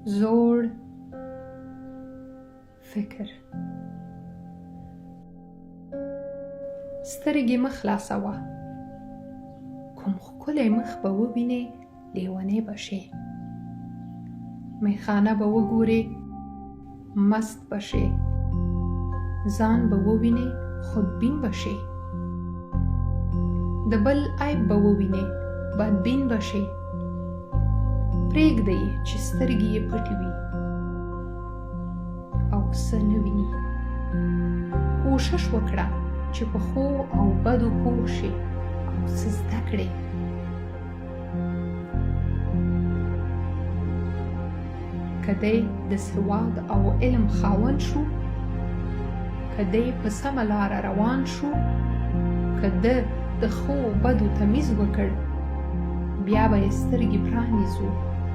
زوړ فکر. سترګې مه خلاصوه، کوم ښکلی مخ به ووینې لیونی به شې. میخانه به وګورې مست به شې، ځان به ووینې خودبین به شې. د بل عیب به ووینې بدبین به شې. پرېږده یې چې سترګې یې پټې وي او څه نه ویني. کوشش وکړه چې په ښو او بدو پوه شې او څه زده کړې. که دی د سواد او علم خاوند شو، که دی په سمه لاره روان شو، که ده د ښو او بدو تمیز وکړ، بیا به یې سترګې پرانیزو،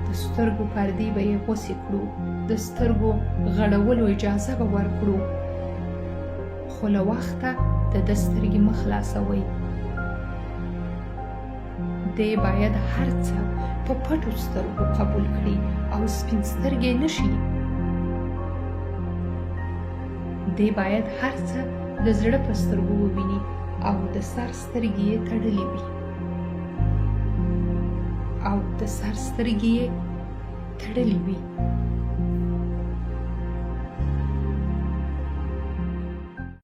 د سترګو پردې به یې غوڅې کړو، د سترګو غړولو اجازه به ورکړو، خو له وخته د ده سترګې مه خلاصوئ. دی باید هر څه په پټو سترګو قبول کړي او سپین سترګی نه شي. دی باید هر څه د زړه په سترګو وویني او د سر سترګې یې تړلې وي. او د سر سترګې یې تړلې وي.